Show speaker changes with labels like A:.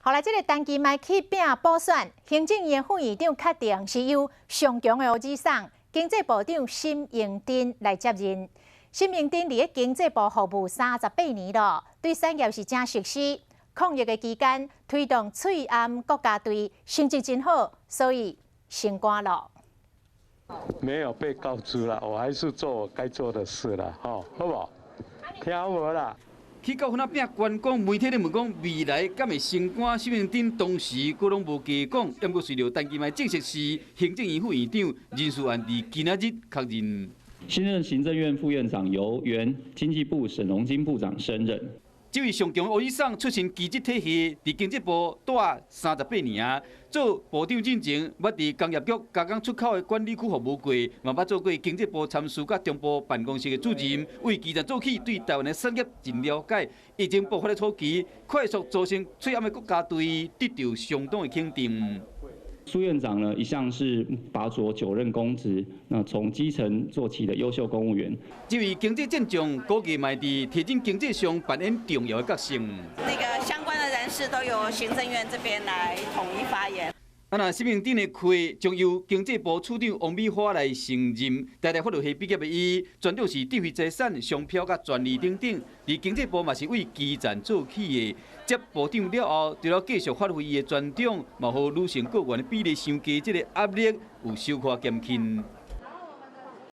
A: 好來，這个陳其邁去拼補選，行政院副院長確定是由上強的烏子送經濟部長沈榮津來接任。沈榮津佇咧經濟部服務38年咯，對產業是誠熟悉。抗疫的期間推動喙罨國家隊成績真好，所以升官咯。
B: 沒有被告知啦，我還是做我該做的事啦，吼，好無？聽無啦？
C: 去到分仔餅觀光，媒體咧問講未來敢會升官？沈榮津當時閣攏無加講，毋過隨著陳其邁正式是行政院副院長，人事案佇今仔日確認。
D: 新任行政院副院長由原經濟部沈榮津部長升任。
C: 這位上強烏醫生出身基質體系，佇經濟部蹛38年啊，做部長進前，捌佇工業局加工出口的管理區服務過，嘛捌做過經濟部參事佮中部辦公室的主任，為基層做起，對台灣的產業真了解。疫情爆發的初期，快速組成喙罨的國家隊，得到相當的肯定。
D: 蘇院長呢，一向是拔擢九任公職，那從基層做起的優秀公務員。
C: 這位經濟健將，估計嘛佇提振經濟上扮演重要的角色。
E: 那個相關的人士都由行政院這邊來統一發言。
C: 啊，若沈榮津的缺將由經濟部處長王美花來承任。台大法律系畢業的伊，專長是智慧財產、商標佮專利等等。佇經濟部嘛是為基層做起的。接部長了後，除了繼續發揮伊的專長，嘛予女性閣員的比例傷低，這个壓力有小可減輕。